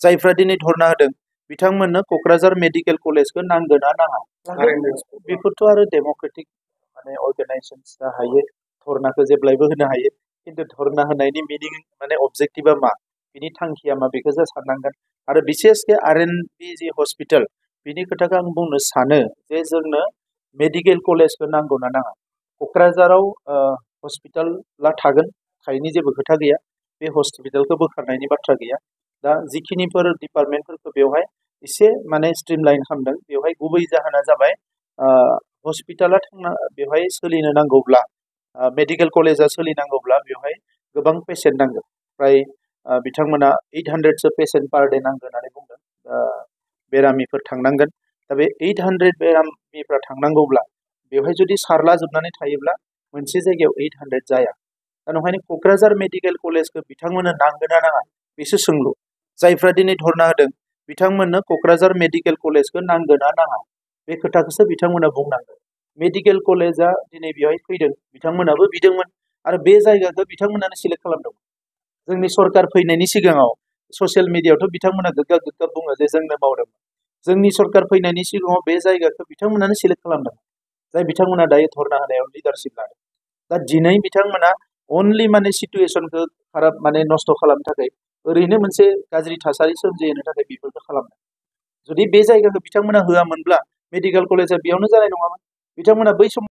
जायफ्रा दिनै धरना होदों बिथांमोननो क'क्राझार मेडिकेल कलेजखौ नांगोन ना नाङा बेफोरथ' आरो डेम'क्रेटिक माने अर्गानाइजेशनसआ हायो धरनाखौ जेब्लायबो होनो हायो खिन्थु धरना होनायनि मिनिं माने अबजेक्टिभा मा बिनि थांखिया मा बेखौ जों साननांगोन आरो बिसेसके आरएनबि जि हस्पिटाल बिनि खोथाखौ आं बुंनो सानो जे जोंनो मेडिकेल कलेजखौ नांगौ ना नाङा क'क्राझाराव हस्पिटाला थागोन थायैनि जेबो खोथा गैया बे हस्पिटालखौ बोखारनायनि बाथ्रा गैया दा जिखिनिफोर डिपार्टमेन्टफोरखौ बेवहाय एसे माने स्ट्रिमलाइन खालामदों बेवहाय गुबै जाहोना जाबाय हस्पिटाला बेवहाय सोलिनो नांगौब्ला मेडिकेल कलेजा सोलिनांगौब्ला बेवहाय गोबां पेसेन्ट नांगौ फ्राय बिथांमोना 800सो पेसेन्ट पार डे नांगौ होननानै बुंदों बेरामिफोर थांनांगोन दा बे 800 बेरामिफ्रा थांनांगौब्ला बेवहाय जुदि सारलाजोबनानै थायोब्ला मोनसे जायगायाव 800 जाया दा नंखायनो क'क्राझार मेडिकेल कलेजखौ बिथांमोननो नांगोन ना नाङा बेसो सोंलु जायफ्रा दिनै धरना होदों बिथांमोननो क'क्राझार मेडिकेल कलेजखौ नांगोन ना नाङा बे खोथाखौसो बिथांमोना बुंनांगोन मेडिकेल कलेजा दिनै बेवहाय फैदों बिथांमोनाबो बिदोंमोन आरो बे जायगाखौ बिथांमोनानो सिलेक्ट खालामदोंमोन जोंनि सरकार फैनायनि सिगाङाव ससियेल मिडियायावथ' बिथांमोना गोग्गा गोग्गा बुङो जे जोंनो मावदोंमोन जोंनि सरकार फैनायनि सिगाङाव बे जायगाखौ बिथांमोनानो सिलेक्ट खालामदों जाय बिथांमोना दायो धरना होनायाव लिडारशिप लादों दा दिनै बिथांमोना अनलि माने सिटुएसनखौ खाराब माने नस्थ' खालामनो थाखाय ओरैनो मोनसे गाज्रि थासारि सोमजिहोनो थाखाय बेफोरखौ खालामदों जुदि बे जायगाखौ बिथांमोना होआमोनब्ला मेडिकेल कलेजा बेयावनो जानाय नङामोन बिथांमोना बै समाव